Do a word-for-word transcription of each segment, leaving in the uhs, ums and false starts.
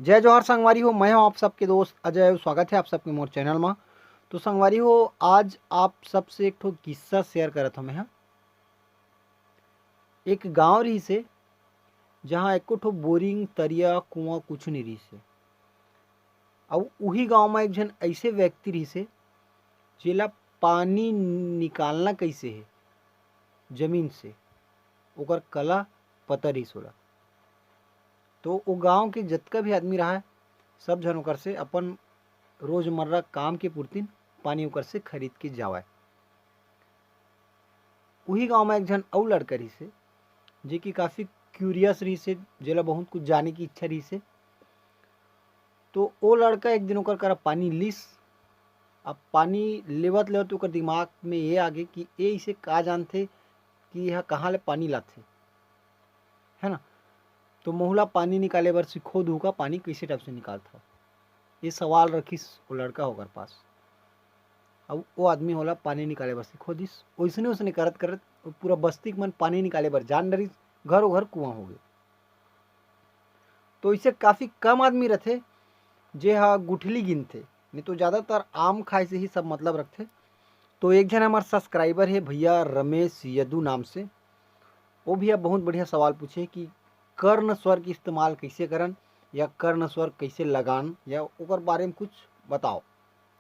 जय जोहार संगवारी हो, मैं हूं आप सबके दोस्त अजय। स्वागत है आप सबके मोर चैनल मा। तो संगवारी हो, आज आप सबसे एक ठो किस्सा शेयर करत हूं मैं हा। एक गांव रहिसे, जहां एको ठो बोरिंग, तरिया, कुआं कुछ नहीं रहिसे। अउ उही गांव मा एक झन ऐसे व्यक्ति रहिसे, जेला पानी निकालना कैसे है जमीन से, ओकर कला पता रहिस ओला। तो ओ गांव के जतका भी आदमी रहय, सब झन ओकर से अपन रोजमर्रा काम के पुरतिन पानी ओकर से खरीद के जावय। उही गांव मा एक झन अउ लड़का रहिसे, जे कि काफी क्यूरियस रहिसे, जेला बहुत कुछ जाने की इच्छा रहिसे। तो ओ लड़का एक दिन ओकर करा पानी लिस। अब पानी लेवत लेवत ओकर दिमाग में ये आगे कि ए इसे का जानथे कि यह कहाँ ले पानी लाथे, है ना? तो मोहला पानी निकाले बर सिखो दू का, पानी कैसे टाइप से निकालथव? ये सवाल रखिस वो लड़का ओकर पास। अब वो आदमी ओला पानी निकाले बर सिखो दिस। ओइसने ओइसने करत करत वो पूरा बस्ती के मन पानी निकाले बर जान डरिस, घरों घर कुआं हो गए। तो इसे काफी कम आदमी रथे जे हा गुठली गिनथे, नहीं तो ज्यादातर आम खाए से ही सब मतलब रखथे। तो एक झन हमार सब्सक्राइबर है भैया रमेश यदु नाम से, वो भी अब बहुत बढ़िया सवाल पूछे कि कर्ण स्वर के इस्तेमाल कैसे करन या कर्ण स्वर कैसे लगान या ओकर बारे में कुछ बताओ,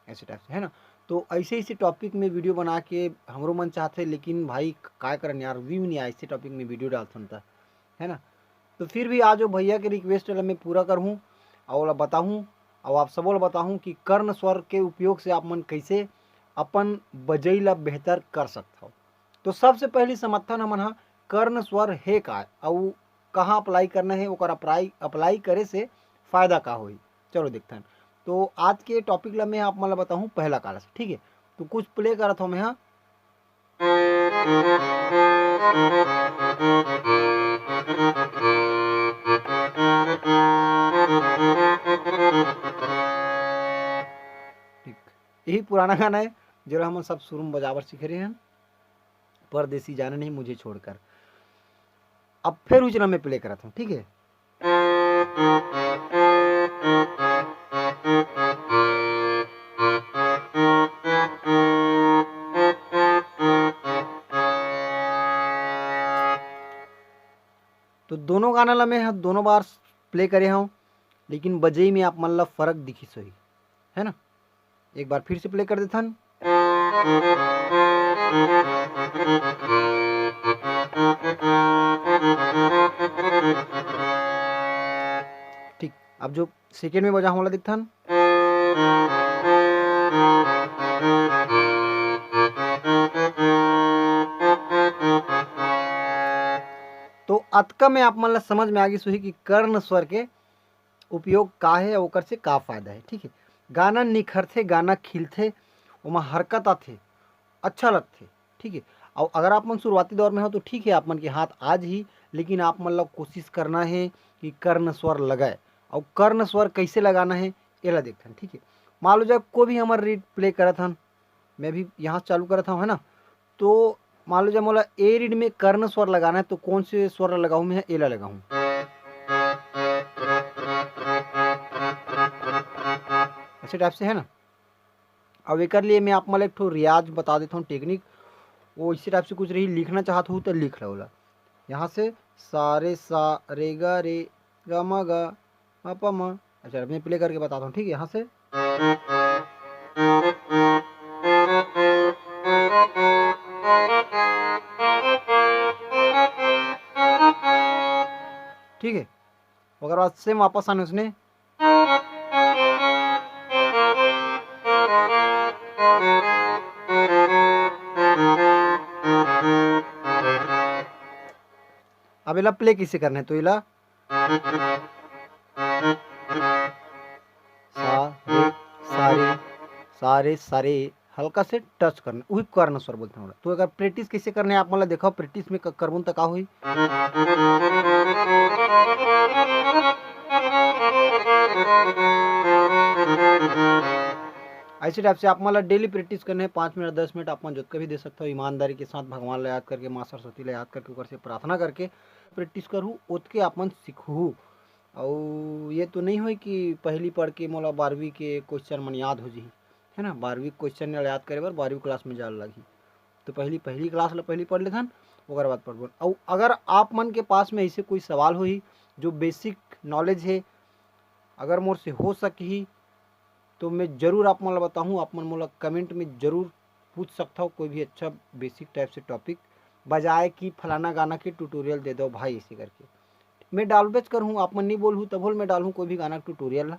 ऐसे टाइप से, है ना। तो ऐसे ऐसे टॉपिक में वीडियो बना के हमरो मन चाहते, लेकिन भाई काय करन यार, व्यू नहीं आए ऐसे टॉपिक में वीडियो डालथन त, है ना। तो फिर भी आज वो भैया के रिक्वेस्ट ला मैं पूरा करहूँ और ओला बताहूँ और आप सबो ला बताहूँ कि कर्ण स्वर के उपयोग से आप मन कैसे अपन बजई ला बेहतर कर सकथव। तो सबसे पहली समर्थन हमन हा कर्ण स्वर हे का अउ कहाँ अप्लाई करना है, ओकर अप्लाई अप्लाई करे से फायदा का होही। चलो देखथन। तो आज के टॉपिक ला मैं आप मन ला बताहूँ पहला काला से, ठीक है। तो कुछ प्ले करत हूँ मैं हा। ठीक, यही पुराना गाना है, जेला हमन सब शुरू में बजावर सीखे रहे हैं, परदेसी जाने नहीं मुझे छोड़कर। अब फिर उजला में प्ले करत हूँ, ठीक है। तो दोनों गाना ला मैं ह दोनों बार प्ले करे हूँ, लेकिन बजई में आप मन ला फर्क दिखिस होही, है ना। एक बार फिर से प्ले कर देथन। ठीक, अब जो सेकेंड में बजा वाला देखथन। तो अतका में आप मन ला समझ में आ गिस होही कि कर्ण स्वर के उपयोग का है, ओकर से का फायदा है। ठीक है, गाना निखरथे, गाना खिलथे, ओमा हरकत आथे, अच्छा लगथे। ठीक है, और अगर आप मन शुरुआती दौर में हो तो ठीक है, आप मन के हाथ आ जही, लेकिन आप मन ला कोशिश करना है कि कर्ण स्वर लगाए। और कर्ण स्वर कैसे लगाना है, एला देखथन। ठीक है, मान लो जब कोई भी हमर रीड प्ले करत हन, मैं भी यहाँ चालू करत हूँ, है ना। तो मान लो जब मोला ए रीड में कर्ण स्वर लगाना है, तो कौन से स्वर लगाऊँ मैं? एला लगाऊँ, ऐसे टाइप से, है ना। अब एकर लिए मैं आप मन ला एक ठो रियाज बता देता हूँ, टेक्निक। वो इसी टाइप से कुछ रही, लिखना चाहत हूँ तो लिख लो ओला। यहाँ से सा रे सा रे गा रे गा मा गा मा पा मा। अच्छा, अब मैं प्ले करके बताता हूँ, ठीक है, यहाँ से। ठीक है, ओकर बाद सेम वापस आने उसने। अब एला प्ले कैसे करना है, तो एला सा रे सा रे सा रे सा रे, हल्का से टच करना, वही कर्ण स्वर बोलते हैं। तो अगर प्रैक्टिस कैसे करना है आप मन ला देखो, प्रैक्टिस में क-, करबो न त का होही। ऐसे टाइप से आप मन ला डेली प्रैक्टिस करना है, पाँच मिनट, दस मिनट आप मन जोतका भी दे सकते हो। ईमानदारी के साथ भगवान ला याद करके, माँ सरस्वती ला याद करके, ओकर से प्रार्थना करके प्रैक्टिस करहू, ओतके आप मन सीखहू। अउ ये तो नहीं होय कि पहली पढ़ के मोला बारहवीं के क्वेश्चन मन याद हो जही, है ना। बारहवीं क्वेश्चन ल याद करे बर बारहवीं क्लास में जाए लगही। तो पहली पहली क्लास ला पहली पढ़ लेथन, ओकर बाद पढ़बो। अउ अगर आप मन के पास में ऐसे कोई सवाल होही जो बेसिक नॉलेज है, अगर मोर से हो सकही तो मैं जरूर आप मन ला बताहूँ। आप मन मोला कमेंट में जरूर पूछ सकथव कोई भी अच्छा बेसिक टाइप से टॉपिक, बजाय कि फलाना गाना के ट्यूटोरियल दे दो भाई ऐसे करके। मैं डालबेच करहूँ, आप मन नहीं बोलहू तभो ले मैं डालहूँ कोई भी गाना के ट्यूटोरियल ला।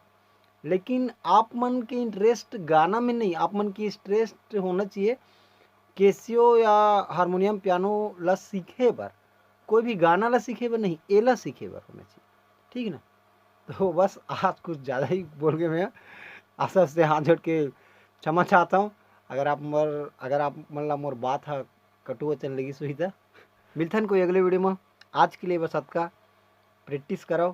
लेकिन आप मन के इंटरेस्ट गाना में नहीं, आप मन के इंटरेस्ट होना चाहिए कैसियो या हारमोनियम पियानो ला सीखे बर, कोई भी गाना ला सीखे बर नहीं, एला सीखे बर होना चाहिए, ठीक ना। तो बस आज कुछ ज़्यादा ही बोल के मैं आशा से हाथ जोड़ के क्षमा चाहता हूँ। अगर आप मोर अगर आप मन ला मोर बात हा कटु वचन लगिस होही त। मिलथन कोई अगले वीडियो में। आज के लिए बस अतका। प्रैक्टिस करव,